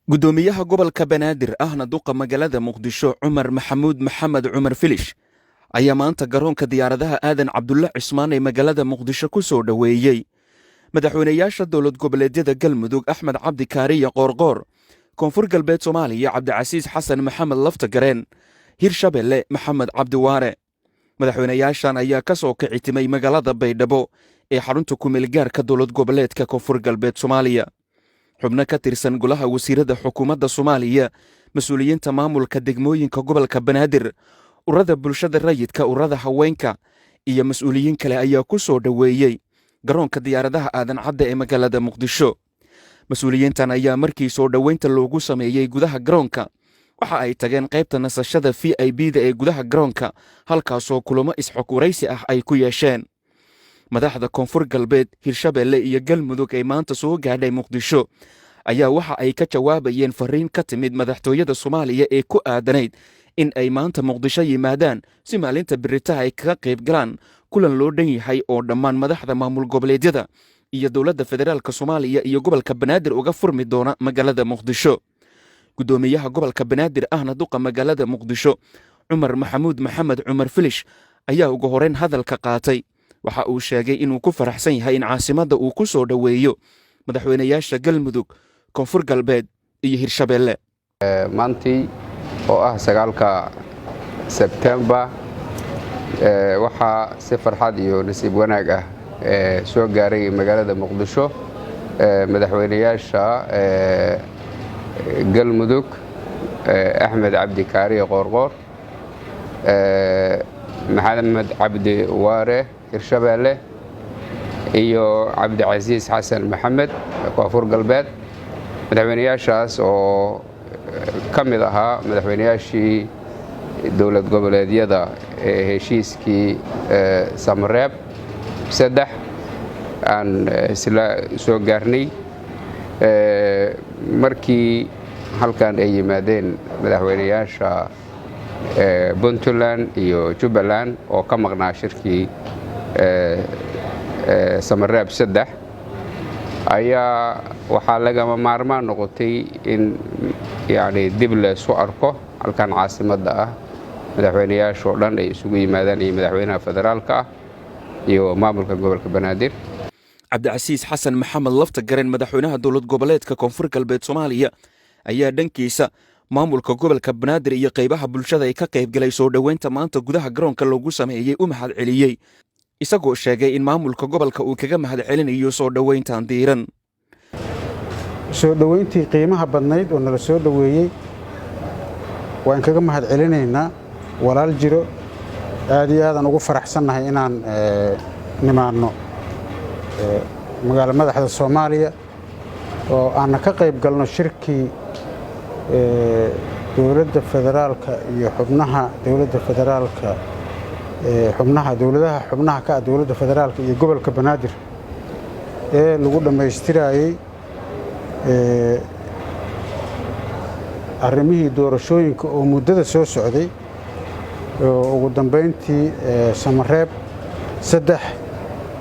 Guddoomiyaha gobolka Banaadir, ahna duqa magaalada Muqdisho, Cumar Maxamuud Maxamed Cumar Filish, ayaa maanta garoonka diyaaradaha Aadan Cabdulle Cismaan ee magaalada Muqdisho ku soo dhoweeyey madaxweynayaasha dowlad goboleedyada Galmudug, Axmed Cabdi Kaariya Qoorqoor, Koonfur Galbeed Soomaaliya, Cabdicasiis Xasan Maxamed Laftagareen, Hirshabelle, Maxamed Cabdiwaare. Madaxweynayaashan ayaa ka soo kicitimay magaalada Baydhabo ee xarunta kumeelgaarka dowlad goboleedka Koonfur Galbeed Soomaaliya. Xubno ka tirsan golaha wasiirada xukuumadda Soomaaliya, mas-uuliyiinta maamulka degmooyinka gobolka Banaadir, ururada bulshada rayidka, ururada haweenka iyo mas-uuliyiin kale ayaa ku soo dhoweeyey garoonka diyaaradaha Aadan Cadde ee magaalada Muqdisho. Mas-uuliyiintan ayaa markii soo dhoweynta loogu sameeyey gudaha garoonka waxa ay tageen qaybta nasashada VIP-da ee gudaha garoonka, halkaasoo kulamo isxog waraysi ah ay ku yeesheen. Madaxda Koonfur Galbeed, Hirshabelle iyo Galmudug ee maanta soo gaadhay Muqdisho ayaa waxa ay ka jawaabayeen fariin ka timid madaxtooyada Soomaaliya ee ku aadanayd in ay maanta Muqdisho yimaadaan si maalinta biritaha ay kaga qayb galaan kulan loo dhan yahay oo dhammaan madaxda maamul goboleedyada iyo dowladda federaalka Soomaaliya iyo gobolka Banaadir uga furmi doona magaalada Muqdisho. Guddoomiyaha gobolka Banaadir, ahna duqa magaalada Muqdisho, Cumar Maxamuud Maxamed Cumar Filish, ayaa ugu horeyn hadalka qaatay. Waxa uu sheegay inuu ku faraxsan yahay in caasimadda uu ku soo dhoweeyo madaxweynayaasha Galmudug, Koonfur Galbeed iyo Hirshabeelle. Maantii oo ah 9-ka Sebtembar waxaa si farxad iyo nasiib wanaag ah soo gaaray magaalada Muqdisho madaxweynayaasha Galmudug, Axmed Cabdi Kaariye Qoorqoor, Maxamed Cabdi Waare Hirshabeelle iyo Cabdicasiis Xasan Maxamed Koonfur Galbeed. Madaxweynayaashaas oo ka mid ahaa madaxweynayaashii dowlad goboleedyada ee heshiiskii Samareeb 3 aan isla soo gaarnay. Markii halkan ay yimaadeen madaxweynayaasha Puntland iyo Jubbaland oo ka maqnaa shirkii Samareeb 3, ayaa waxaa lagama maarmaan noqotay in yani dib laysu arko halkan caasimadda ah, madaxweynayaashoo dhan ay isugu yimaadaan iyo madaxweynaha federaalka ah iyo maamulka gobolka Banaadir. Cabdicasiis Xasan Maxamed Lafta Gareen, madaxweynaha dowlad goboleedka Koonfur Galbeed Soomaaliya, ayaa dhankiisa maamulka gobolka Banaadir iyo qaybaha bulshada ay ka qayb galay soo dhoweynta maanta gudaha garoonka loogu sameeyey u mahad celiyey, isagoo sheegay in maamulka gobolka uu kaga mahad celinayo soo dhoweyntan diiran. Soo dhoweyntii qiimaha badnayd oo nala soo dhoweeyey waan kaga mahad celinaynaa. Walaal jiro, aad iyo aadaan ugu faraxsannahay inaan nimaanno magaalo madaxda Soomaaliya oo aanna ka qayb galno shirkii dowladda federaalka iyo xubnaha dowladda federaalka, xubnaha dowladaha xubnaha ka ah dowladda federaalka iyo gobolka Banaadir ee lagu dhammaystiraayey arrimihii doorashooyinka oo muddada soo socday, oo ugu dambayntii Samareeb 3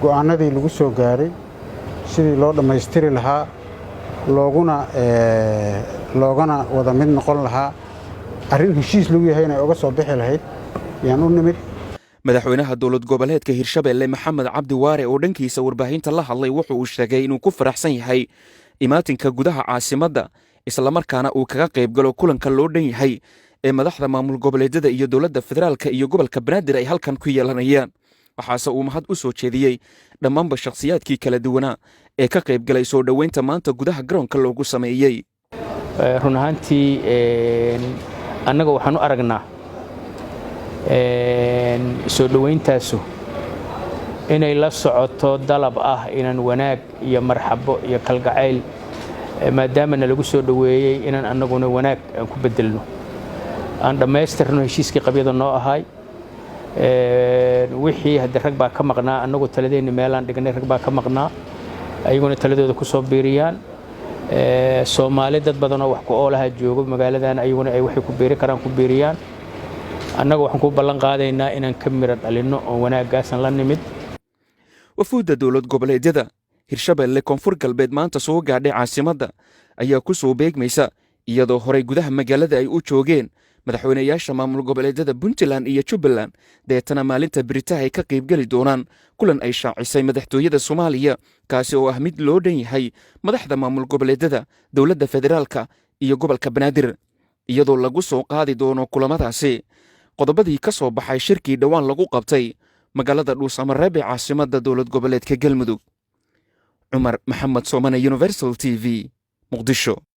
go'aanadii lagu soo gaaray sidii loo dhammaystiri lahaa, looguna loogana wada mid noqon lahaa, arrin heshiis lagu yahay inay uga soo bixi lahayd yaan u nimid. Madaxweynaha dowlad goboleedka Hirshabelle, Maxamed Cabdi Waare, oo dhankiisa warbaahinta la hadlay, wuxuu uu sheegay inuu ku faraxsan yahay imaatinka gudaha caasimadda, islamarkaana uu kaga qayb galo kulanka loo dhan yahay ee madaxda maamul goboleedyada iyo dowladda federaalka iyo gobolka Banaadir ay halkan ku yeelanayaan. Waxaase uu mahad u soo jeediyey dhammaanba shakhsiyaadkii kala duwanaa ee ka qayb galay soo dhoweynta maanta gudaha garoonka loogu sameeyey. Run ahaantii, annaga waxaan u aragnaa soo dhowayntaasu inay la socoto dalab ah inaan wanaag iyo marxabo iyo kalgacayl, maadaama nalagu soo dhoweeyey, inaan annaguna wanaag aan ku beddelno, aan dhammaystirno heshiiskii qabyada noo ahay. Wixii haddii rag baa ka maqnaa, annagu taladeenni meelaan dhignay, rag baa ka maqnaa, ayaguna taladooda ku soo biiriyaan. Soomaali dad badanoo wax ku oolaha joogo magaaladan, ayaguna ay waxay ku biiri karaan ku biiriyaan. Annaga waxaan ku ballan qaadaynaa inaan ka miro dhalinno oo wanaagaasan la nimid. Wafuudda dowlad goboleedyada Hirshabelle, Koonfur Galbeed maanta soo gaadhay caasimadda ayaa ku soo beegmaysa Iyadoo horey gudaha magaalada ay u joogeen madaxweynayaasha maamul goboleedyada Puntland iyo Jubbaland, deetana maalinta beritaha ay ka qaybgeli doonaan kulan ay shaacisay madaxtooyada Soomaaliya, kaasi oo ah mid loo dhan yahay madaxda maamul goboleedyada, dowladda federaalka iyo gobolka Banaadir, iyadoo lagu soo qaadi doono kulamadaasi qodobadii ka soo baxay shirkii dhowaan lagu qabtay magaalada Dhuusamareeb ee caasimadda dowlad goboleedka Galmudug. Cumar Maxamed Soomane, Universal TV, Muqdisho.